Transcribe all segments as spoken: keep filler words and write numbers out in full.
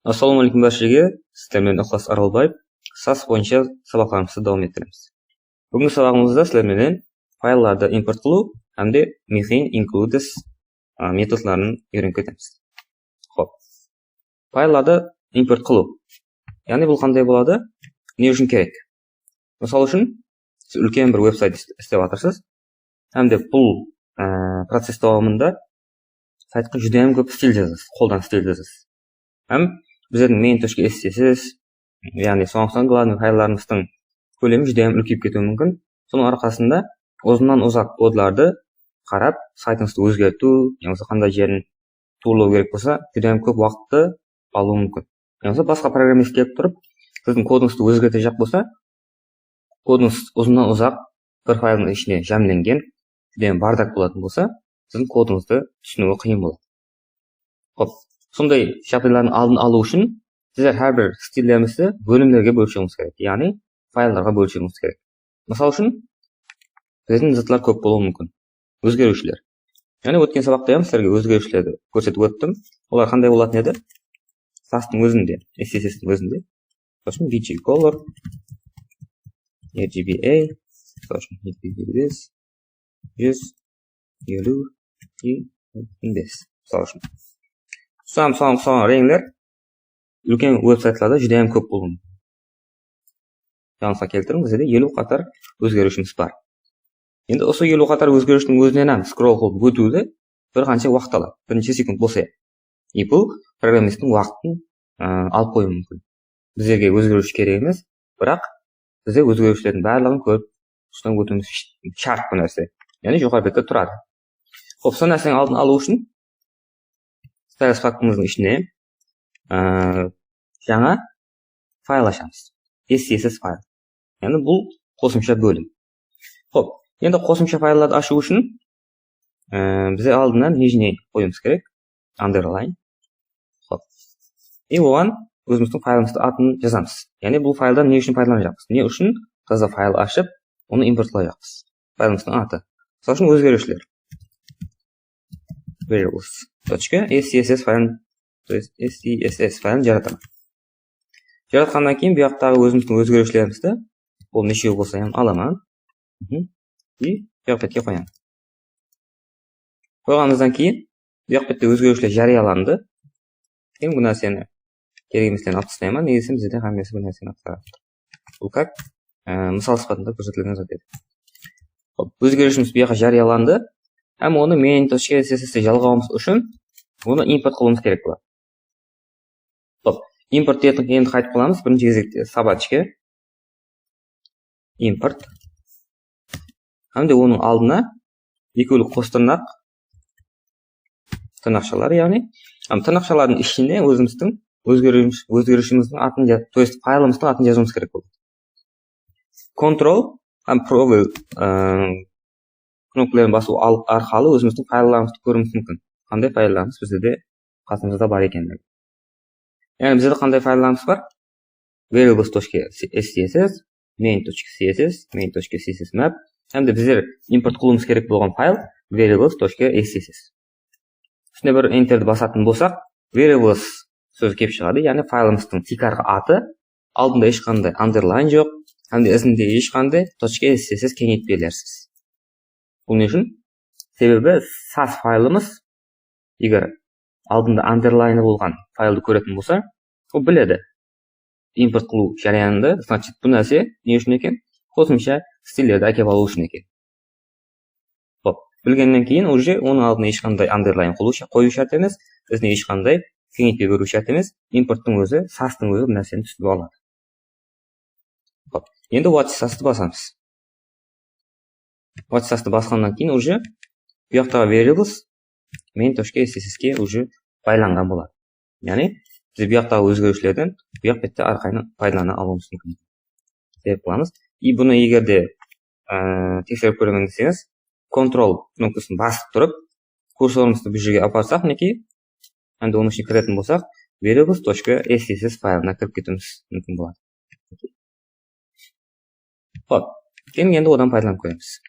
Assalamu alaykum bárshege, sizler menen Iqlas Aralbaev. SAS boyınsha sabaqlarımızdı dawam ettiremiz. Búgingi sabaǵımızda sizler menen fayllardı import qılıw hám de mixin includes, a, metodların úyrenip ketemiz. Xop. Fayllardı import qılıw. Yaǵnıy bul qanday boladı? Ne ushın kerek? Mısal ushın, siz úlken bir veb-sayt is-, islep atırsız. Hám de bul, e, process dawamında saytqa júdá hám kóp stil jazasız, qoldan stil jazasız. Hám bizlerdiń main точка S C S S, yaǵnıy soń-soń glavnıy fayllarımızdıń kólemi júdá hám úlkeyip ketiwi múmkin. Sonıń arqasında uzınnan uzaq kodlardı qarap, saytıńızdı ózgertiw, yamasa qanday jerin tuwrılaw kerek bolsa, júdá hám kóp waqıttı alıwı múmkin. Yamasa basqa programmist kelip turıp, siziń kodıńızdı ózgertejaq bolsa, kodıńız uzınnan uzaq bir fayldıń ishine jámlengen, júdá hám bardak bolatın bolsa, siziń kodıńızdı túsiniwi qıyın boladı. Xop, sonday jaǵdaylardıń aldın alıw ushın sizler hár bir stillerimizdi bólimlerge bólishigimiz kerek, yaǵnıy fayllarǵa bólishigimiz kerek. Mısal ushın, bizlerdiń zatlar kóp bolıwı múmkin. Ózgeriwshiler. Jáne ótken sabaqta hám sizlerge ózgeriwshilerdi kórsetip óttim. Olar qanday bolatın edi? Sastıń ózinde, S C S S-tiń ózinde. Mısal ushın, B J color, R G B A, mısal ushın, júz, eliw, on bes, mısal ushın. Soń, soń, soń reńler úlken veb-saytlarda júdá hám kóp bolıwı múmkin. Janısqa keltiriń, bizde eliw qatar ózgeriwshimiz bar. Endi usı eliw qatar ózgeriwshiniń ózinen hám scroll qılıp ótiwde bir qansha waqıt aladı. Bir neshe sekund bolsa. E, bul programmisttiń waqtın, ı, alıp qoyıwı múmkin. Bizlerge ózgeriwshi kerek emes, biraq bizler ózgeriwshilerdiń barlıǵın kórip, usıdan ótiwimiz sh-, shárt bul nárse. Yaǵnıy joqarı bette turadı. Xop, sol nárseniń aldın alıw ushın stylus pakamızdıń ishine, ı, jańa fayl ashamız. S C S S fayl. Yaǵnıy bul qosımsha bólim. Xop, endi qosımsha fayllardı ashıw ushın, ı, bizler aldına nijniy qoyıwımız kerek. Underline. Xop. E, oǵan ózimizdiń faylımızdıń atın jazamız. Yaǵnıy bul fayldan ne ushın paydalanajaqpız? Ne ushın taza fayl ashıp, onı import qılajaqpız? Faylımızdıń atı. Mısal ushın, ózgeriwshiler. Variables. Точка S C S S faylın, то есть S C S S faylın jarataman. Jaratqannan keyin bu jaqtaǵı ózimizdiń ózgeriwshilerimizdi, ol neshew bolsa hám alaman. Mhm. И bu jaq betke qoyaman. Qoyǵanımızdan keyin bu jaq bette ózgeriwshiler járiyalandı. Endi bu nárseni kerek emeslerin alıp taslayman, nege desem bizde hámmesi bu nárseni alıp taslaydı. Bul как, e, mısal sıpatında kórsetilgen zat edi. Xop, ózgeriwshimiz bu jaqqa járiyalandı. Hám onı main точка S C S S te jalǵawımız ushın onı import qılıwımız kerek boladı. Xop, import dep endi qaytıp qılamız. Birinshi gezekte собачка. Import. Hám de onıń aldına ekewlik qos tırnaq, tırnaqshalar, yaǵnıy. Hám tırnaqshalardıń ishine ózimizdiń ózgeriwshimiz-, ózgeriwshimizdiń atın ja-, то есть faylımızdıń atın jazıwımız kerek boladı. Ctrl hám probel, ıı, knopkaların basıw al-, arqalı ózimizdiń fayllarımızdı kóriwimiz múmkin. Qanday fayllarımız bizde de qasımızda bar ekenligin. Yaǵnıy bizde qanday fayllarımız bar? Variables точка S C S S, main точка C S S, main точка C S S map. Hám de bizler import qılıwımız kerek bolǵan fayl variables точка S C S S. Ústine bir enterdi basatın bolsaq, variables sózi kelip shıǵadı, yaǵnıy faylımızdıń tiykarǵı atı, aldında hesh qanday underline joq, hám de izinde hesh qanday точка S C S S keńeytpelersiz. Bul ne ushın? Sebebi sas faylımız, eger aldında underline bolǵan fayldı kóretin bolsa, ol biledi. Import qılıw járayanında, значит, bul nárse ne ushın eken? Qosımsha stillerdi ákep alıw ushın eken. Xop, bilgennen keyin уже onıń aldına hesh qanday underline qılıw sha-, qoyıw shárt emes, izine hesh qanday keńeytpe beriw shárt emes. Importtıń ózi, sastıń ózi bul nárseni túsinip aladı. Xop, endi watch sastı basamız. Watch sastı basqannan keyin уже bu jaqtaǵı variables main точка S C S S ke уже baylanǵan boladı. Yaǵnıy, biz bu jaqtaǵı ózgeriwshilerden bu jaq bette arqayın paydalana alıwımız múmkin. Sebep qılamız. И bunı eger de, e, tekserip kóremen deseńiz, Ctrl knopkasın basıp turıp, kursorımızdı bul jerge aparsaq, minekey, endi onıń ishine kiretin bolsaq, variables точка S C S S faylına kirip ketiwimiz múmkin boladı. Xop, keliń endi odan paydalanıp kóremiz.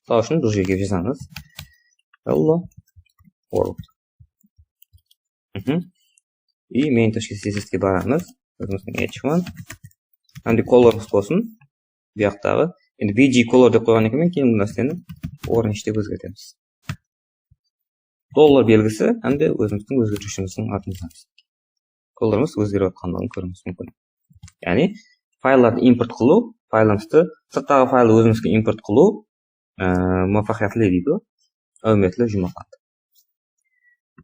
Mısal ushın, bul jerge jazamız. Hello world. Mhm. И main точка css ke baramız. Ózimizdiń h one. Hám de colorımız bolsın. Bu jaqtaǵı. Endi B G color dep qoyǵan ekenmen, keyin bu nárseni orange dep ózgertemiz. Dollar belgisi hám de ózimizdiń ózgertiwshimizdiń atın jazamız. Colorımız ózgerip atqanlıǵın kóriwimiz múmkin. Yaǵnıy, fayllardı import qılıw, faylımızdı, sırttaǵı fayldı ózimizge import qılıw, e, muvaffaqiyatlı deydi, áwmetli juwmaqlandı.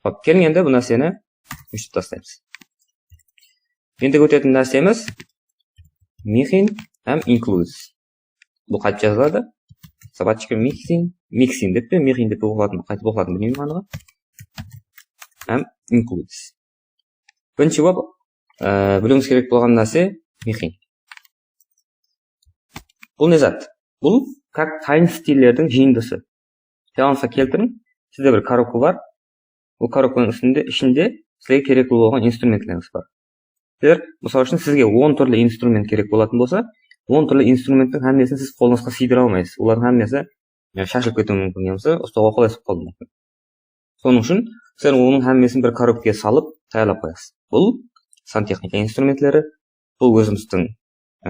Hop, keliń endi bu nárseni óshirip taslaymız. Endi ótetin nársemiz mixin hám includes. Bul qaytip jazıladı. Sabachka mixin, mixin dep pe, mixin dep pe oqıladı, qaytip oqıladı, bilmeymen anıǵı. Hám includes. Birinshi bolıp, e, biliwimiz kerek bolǵan nárse mixin. Bul ne zat? Bul как tayin stillerdiń jıyındısı. Balanısqa keltiriń, sizde bir korobka bar. Bul korobkanıń ústinde, ishinde sizlerge kerekli bolǵan instrumentlerińiz bar. Sizler, mısal ushın, sizge on túrli instrument kerek bolatın bolsa, on túrli instrumenttiń hámmesin siz qolıńızǵa sıydıra almaysız. Olardıń hámmesi, e, shashılıp ketiwi múmkin, yamasa ustawǵa qolaysız bolıwı múmkin. Sonıń ushın sizler onıń hámmesin bir korobkaǵa salıp tayarlap qoyasız. Bul santexnika instrumentleri, bul ózimizdiń, e,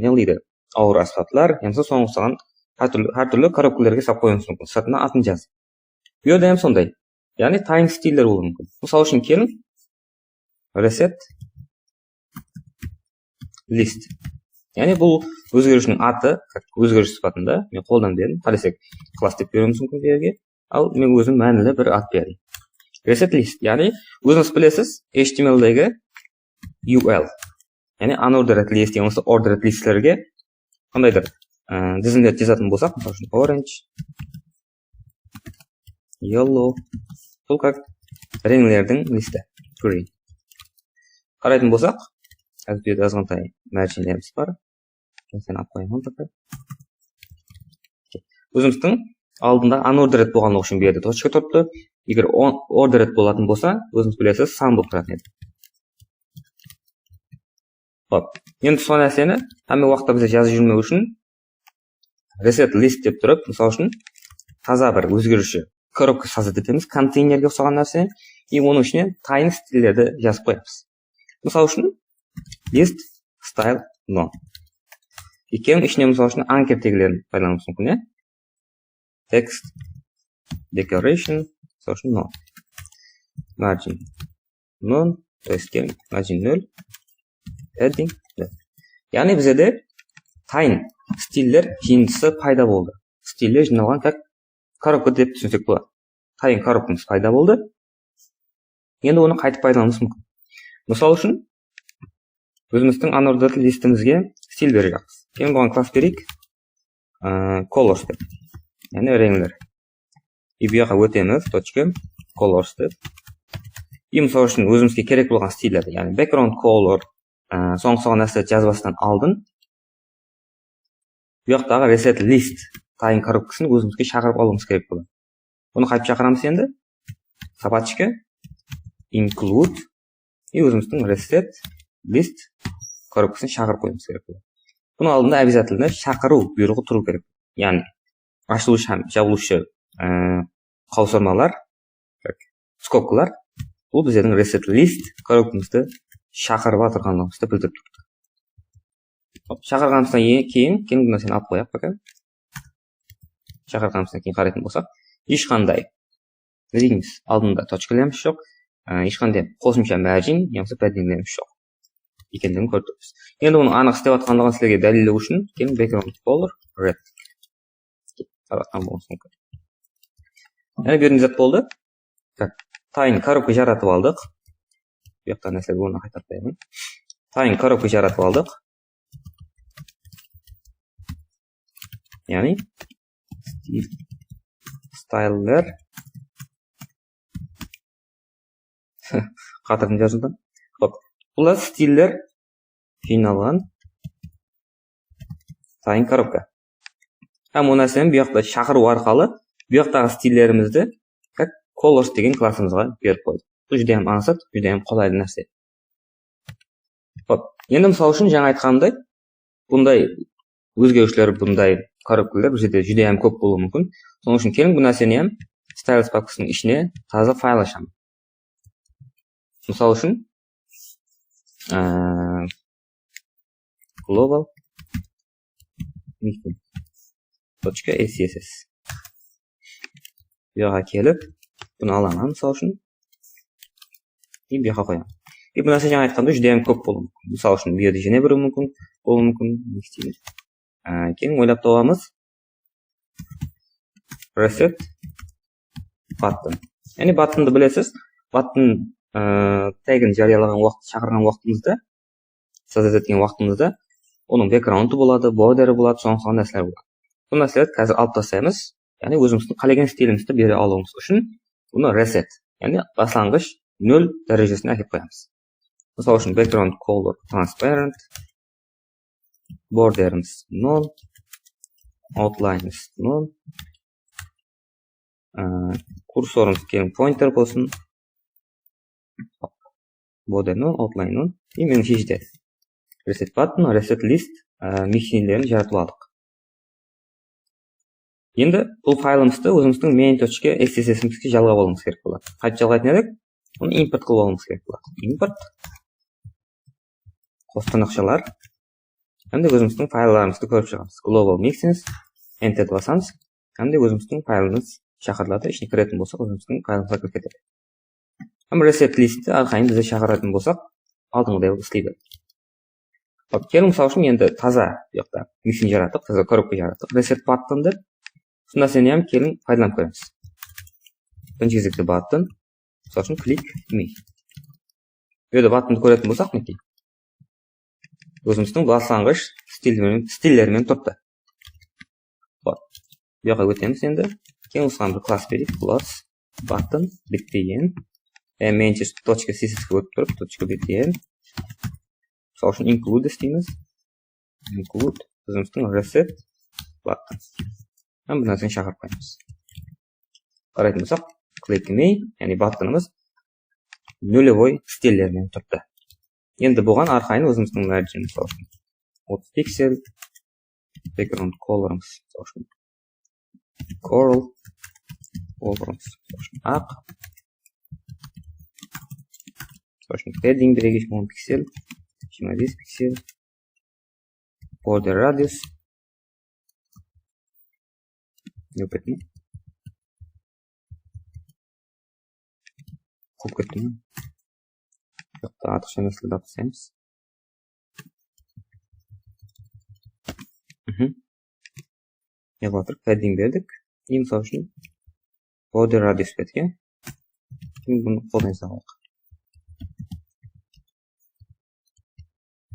ne deydi, awır ásbaplar, yamasa soǵan uqsaǵan hár túrli, hár túrli korobkalarǵa salıp qoyıwıńız múmkin. Sırtına atın jazıp. Bu jerde hám sonday. Yaǵnıy tayin stiller bolıwı múmkin. Mısal ushın keliń, reset list. Yaǵnıy bul ózgeriwshiniń atı, ózgeriwshi sıpatında men qoldan berdim. Qálesek klass dep beriwimiz múmkin bu jerge. Al men ózim mánili bir at berdim. Reset list. Yaǵnıy ózińiz bilesiz, H T M L degi U L. Yaǵnıy unordered list yamasa ordered listlerge qandaydur, ı, dizimlerdi jazatın bolsaq, mısal ushın orange, yellow, bul как reńlerdiń listi, green. Qaraytın bolsaq, házir bu jerde azǵantay marginlerimiz bar. Sen alıp qoyaman, toqta. Ózimizdiń aldında unordered bolǵanlıǵı ushın bu jerde точка turıptı. Eger on-, ordered bolatın bolsa, ózińiz bilesiz, san bolıp turatın edi. Hop. Endi sol nárseni hámme waqıtta bizler jazıp júrmew ushın reset list dep turıp, mısal ushın, taza bir ózgeriwshi korobka sozdat etemiz, konteynerge uqsaǵan nárse. И onıń ishine tayin stillerdi jazıp qoyamız. Mısal ushın, list style none. Ekewiniń ishine, mısal ushın, anker teglerin paydalanıwımız múmkin, ya. Text decoration, mısal ushın, none. Margin none, то есть keliń, margin nol, padding nol. Yaǵnıy bizde de tayin stiller jıyındısı payda boldı. Stiller jıynalǵan как korobka dep túsinsek boladı. Tayin korobkamız payda boldı. Endi onı qaytıp paydalanıwımız múmkin. Mısal ushın, ózimizdiń unordered listimizge stil berjekpiz. Keliń buǵan klass bereyik. Aa, colors dep. Yaǵnıy reńler. И bu jaqqa ótemiz, точка, colors dep. И mısal ushın, ózimizge kerek bolǵan stillerdi, yaǵnıy background color, aa, soń uqsaǵan nárselerdi jazbastan aldın bu jaqtaǵı reset list tayin korobkasın ózimizge shaqırıp alıwımız kerek boladı. Bunı qaytıp shaqıramız endi? Sabachka include и ózimizdiń reset list korobkasın shaqırıp qoyıwımız kerek boladı. Bunıń aldında обязательно shaqırıw buyrıǵı turıw kerek. Yaǵnıy ashılıwshı hám jabılıwshı, e, qawsırmalar, skobkalar, bul bizlerdiń reset list korobkamızdı shaqırıp atırǵanlıǵımızdı bildirip turıptı. Hop, shaqırǵanımızdan e-, keyin, keyin bunı sen alıp qoyaq, пока. Shaqırǵanımızdan keyin qaraytın bolsaq, hesh qanday, ne deymiz, aldında точкаларımız joq, e, hesh qanday qosımsha margin yamasa paddinglerimiz joq ekenligin kórip turmız. Endi bunıń anıq islep atqanlıǵın sizlerge dálillew ushın, keliń background color red. Taratqan bolıwımız múmkin. Yaǵnıy, bergen zat boldı. Tak, tayin korobka jaratıp aldıq. Bu jaqta nárselerdi ornına qaytarıp qoyaman. Tayin korobka jaratıp aldıq. Yaǵnıy, stil-, styleler Qatırın jazıldı. Hop. Bular stiller jıynalǵan tayin korobka. Hám o nárseni bu jaqta shaqırıw arqalı bu jaqtaǵı stillerimizdi как colors degen klassımızǵa berip qoydıq. Bul júdá hám ańsat, júdá hám qolaylı nárse. Hop. Endi, mısal ushın, jańa aytqanımday, bunday ózgeriwshiler, bunday korobkalar bul jerde júdá hám kóp bolıwı múmkin. Sonıń ushın keliń, bu nárseni hám styles papkasınıń ishine taza fayl ashamız. Mısal ushın, e, global mixin tochka S C S S. Bu jaqqa kelip, bunı alaman, mısal ushın. I bu jaqqa qoyaman. I bu nárse, jańa aytqanımday, júdá hám kóp bolıwı múmkin. Mısal ushın, bu jerde jáne birew múmkin, bolıwı múmkin. Ne isteymiz? Á, keyin oylap tabamız. Reset button. Yaǵnıy buttondı bilesiz. Button, á, tegin járiyalaǵan waqıt, shaqırǵan waqtımızda, sozdать etken waqtımızda onıń backgroundı boladı, borderi boladı, soǵan uqsaǵan nárseler boladı. Bul nárselerdi házir alıp taslaymız. Yaǵnıy ózimizdiń qálegen stilimizdi bere alıwımız ushın bunı reset, yaǵnıy baslanǵısh nol dárejesine ákelip qoyamız. Mısal ushın, background color transparent, borderimiz nol, outlineimiz nol, á, kursorımız keyin pointer bolsın. Border nol, outline nol. I meniń sheshedi. Reset button, reset list, á, mixinlerin jaratıp aldıq. Endi bul faylımızdı ózimizdiń main tochka S C S S-imizge jalǵap alıwımız kerek boladı. Qaytıp jalǵaytın edik? Bunı import qılıp alıwımız kerek boladı. Import. Qos tırnaqshalar. Hám de ózimizdiń fayllarımızdı kórip shıǵamız. Global mixins, enter basamız. Hám de ózimizdiń faylımız shaqırıladı. Ishine kiretin bolsaq, ózimizdiń faylımızǵa kirip ketedi. Hám reset listti arqayın bizde shaqıratın bolsaq, aldınǵıday bolıp isley beredi. Hop, keliń, mısal ushın, endi taza, bu jaqta mixin jarattıq, taza korobka jarattıq. Reset button dep. Usı nárseni hám keliń paydalanıp kóremiz. Birinshi gezekte button, mısal ushın, click me. Bu jerde buttondı kóretin bolsaq, minekey, ózimizdiń baslanǵısh stilleri menen, stilleri menen turıptı. Hop. Bu jaqqa ótemiz endi. Keyin usıǵan bir klass bereyik. Klass button bitti en. E, menshi tochka C S S-ke ótip turıp, tochka bitti en. Mısal ushın, include isteymiz. Include ózimizdiń reset button. Hám bir nárseni shaqırıp qoyamız. Qaraytın bolsaq, click me, yaǵnıy buttonımız nulevoy stillerinen turıptı. Endi buǵan arqayın ózimizdiń margin, mısal ushın, otız piksel, background colorımız, mısal ushın, coral, colorımız, mısal ushın, aq, mısal ushın, padding bereyik, on piksel, jigirma bes piksel, border radius. Ne bolıp ketti? Quwıp kettim. Joq, artıqsha nárselerdi alıp taslaymız. Mhm. Ne qılıp atır? Padding berdik. Endi, mısal ushın, border radius berdik, ya. Şimdi bunı qoldan esa alayıq.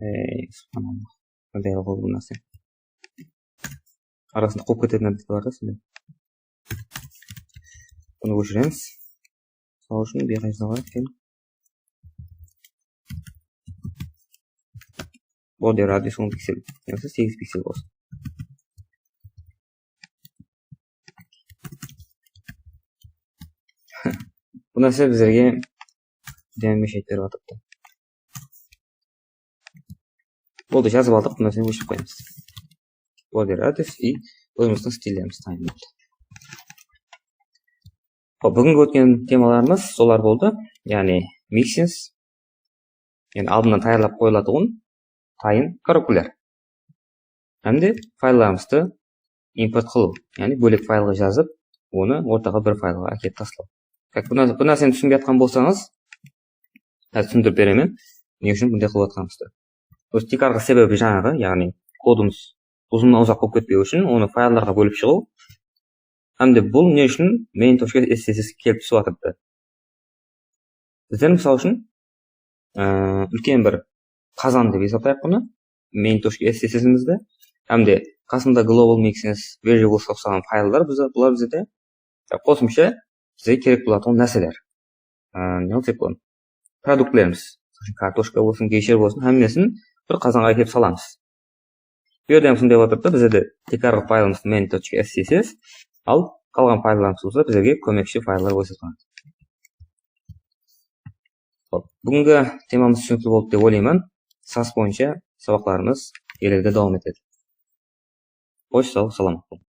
Ey, subhanallah. Qanday qılǵan bul nárse? Arasında quwıp ketetin adeti bar da, sonday. Bunı óshiremiz. Mısal ushın, bu jaqqa jazıp alayıq, keyin. Border radius on piksel. Yamasa segiz piksel bolsın. Bul nárse bizlerge júdá meshayt berip atırıptı. Boldı, jazıp aldıq, bul nárseni óshirip qoyamız. Border radius i ózimizdiń stillerimiz tayın boldı. Hop, búgingi ótken temalarımız solar boldı. Yaǵnıy mixins, yaǵnıy aldınnan tayarlap qoyılatuǵın tayın korobkalar. Hám de fayllarımızdı import qılıw, yaǵnıy bólek faylǵa jazıp, onı ortaǵa bir faylǵa ákelip taslaw. Как, bul nárse-, bul nárseni túsinbey atqan bolsańız, házir túsindirip beremen, ne ushın bunday qılıp atqanımızdı. Óz tiykarǵı sebebi jańaǵı, yaǵnıy kodımız uzınnan uzaq bolıp ketpewi ushın onı fayllarǵa bólip shıǵıw. Hám de bul ne ushın main tochka S C S S-ke kelip túsip atırıptı? Bizler, mısal ushın, e, úlken bir qazan dep esaplayıq bunı. Main tochka S C S S-imizdi. Hám de qasında global mixins, variables qılıp salǵan fayllar bizde, bular bizde. Qosımsha bizge kerek bolatuǵın nárseler. Á, ne qılsaq boladı? Produktlerimiz. Mısal ushın, kartoshka bolsın, geysher bolsın, hámmesin bir qazanǵa kelip salamız. Bu jerde hám sonday bolıp atırıptı, bizde de tiykarǵı faylımız main tochka S C S S, al qalǵan fayllarımız bolsa bizlerge kómekshi fayllar bolıp esaplanadı. Hop, búgingi temamız túsinikli boldı dep oylayman. Sas boyınsha sabaqlarımız kelerde dawam etedi. Xosh, saw, salamat bolıń.